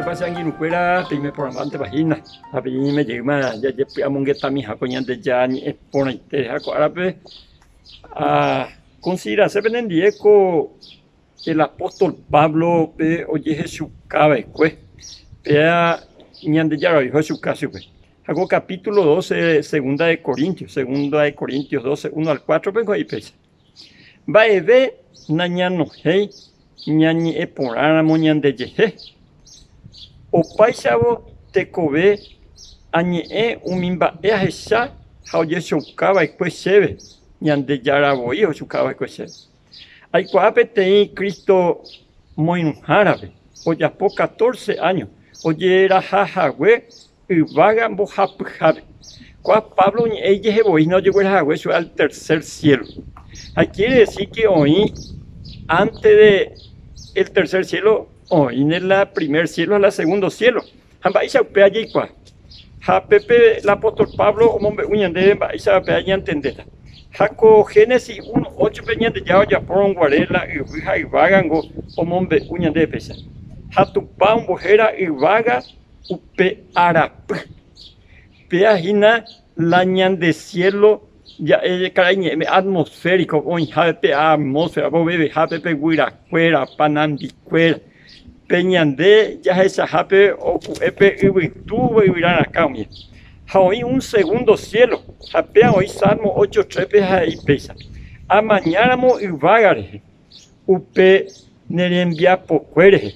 Mba'eichaitépa che angirũkuéra peime porãmbántepa hína ha pe ñeñeme jeýma jajepy'amongetamiha ko Ñandejára ñe'ẽ porãite ha ko árape akonsiderase penendie ko el apóstol Pablo-pe ojehechuka va'ekue péa Ñandejára ojehechuka chupe. Ha ko capítulo 12 segunda de Corintios, segunda de Corintios 12, 1 al 4 pe he'i péicha. Mba'eve nañanohẽi ñañe'ẽ porãramo ñandejehe. Opáichavo tekove añe'ẽ umi mba'e ahecha ha ojechauka va'ekue chéve, Ñandejára voi ohechuka va'ekue chéve. Aikuaa peteĩ Cristo moirũhárape ojapo catorce áño ojeraha hague Yvága mbohapyhápe. Kóa Pablo oñe'ẽ ijehe voi hína ojegueraha hague chupe al tercer cielo. Ha quiere decir que oĩ antes de el tercer cielo oĩne la primer cielo ha la segundo cielo. Ha mba'éicha upéva jaikuaa? Ha pépe el apóstol Pablo omombe'u ñandéve mba'éicha upéva ñantendéta. Ha ko Génesis 1.8-pe Ñandejára ojapórõ guare la yvy ha yvágango omombe'u ñandéve péicha. Ha Tupã ombohéra yvága upe arapy. Péa hína la ñande cielo ja'e karai ñe'ẽme atmosférico oĩhápe pe atmósfera ovevehápe pe guyrakuéra, panambikuéra, pe ñande jahechahápe oku'e pe yvytu yvyra rakã umi. Ha oĩ un segundo cielo ha péa oĩ Salmo 8:3-pe ha he'i péicha, Amañáramo yvága rehe, upe ne rembiapokue rehe,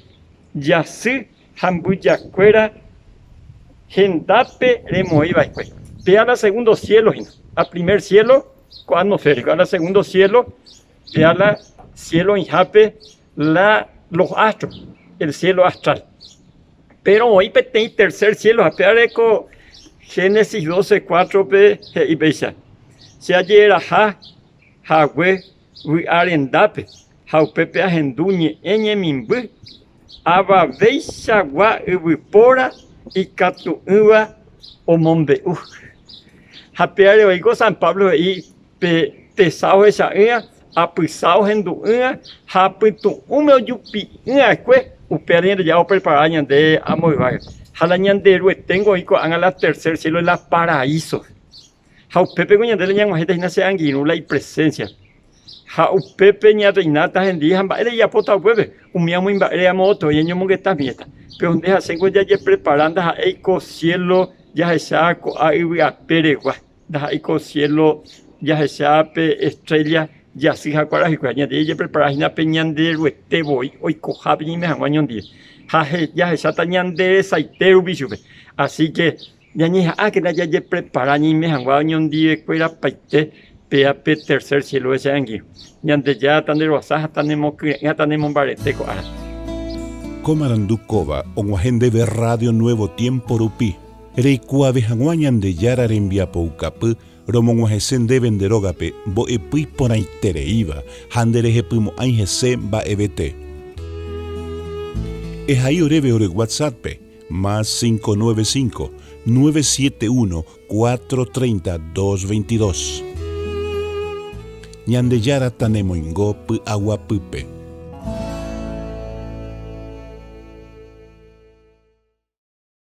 jasy ha mbyjakuéra hendápe remoĩ va'ekue. Péa la segundo cielo hína. A primer cielo ko atmosférico, a la segundo cielo péa la cielo oĩhápe la los astros, el cielo astral. Péro oĩ peteĩ tercer cielo ha péare ko Génesis 12, 4-pe he'i péicha, Che ajereraha hague vy'a rendápe ha upépe ahendu ñe'ẽ ñemimby Avaveichagua yvypóra ikatu'ỹva omombe'u. Ha péare oĩ ko San Pablo he'i pe tesa ohecha'ỹva, apysa ohendu'ỹva ha apytu'ũme ojupi'ỹ'akue, upévare Ñandejára oprepara ñande amo yvága. Ha la Ñanderueténgo oĩ ko'ág̃a la tercer cielo, la paraíso. Ha upépeko ñande la ñag̃uahẽta hína che angirũ la ipresénsia. Ha upépe ñarreináta hendive ha mba'ére ijapóta upépe? Umi amo imba'ére amo ótro ñañomongeta miéta. Péro nde ha chéngo jajeprepara ndaha'éi ko siélo jahecha ko'a yvy aperegua, ndaha'éi ko siélo jahecha pe estrélla jasy ha kuarahykuéra. Ñande jajeprepara hína pe Ñanderuete voi oikohápe ñaime hag̃ua ñondive ha jahecháta ñande resaite rupi chupe. Así ke Ñañeha'ãkena jajeprepara ñaime hag̃ua oñondivekuerapaite péa pe tercer cielo-pe che angirũ. Ñandejára tanderoasa ha tanemokyre'ỹ ha tanemombarete ko ára. Ko marandu kóva og̃uahẽ ndéve Radio Nuevo Tiempo rupi, reikuaave hag̃ua Ñandejára rembiapoukapy romog̃uahẽse ndéve nde rógape mbo'epy iporãitereíva ha nderehepymo'ãi hese mba'evete. Ehai oréve ore WhatsApp-pe Más 595, 971, 430, 222. Ñandejára tanemoingo py'aguapýpe.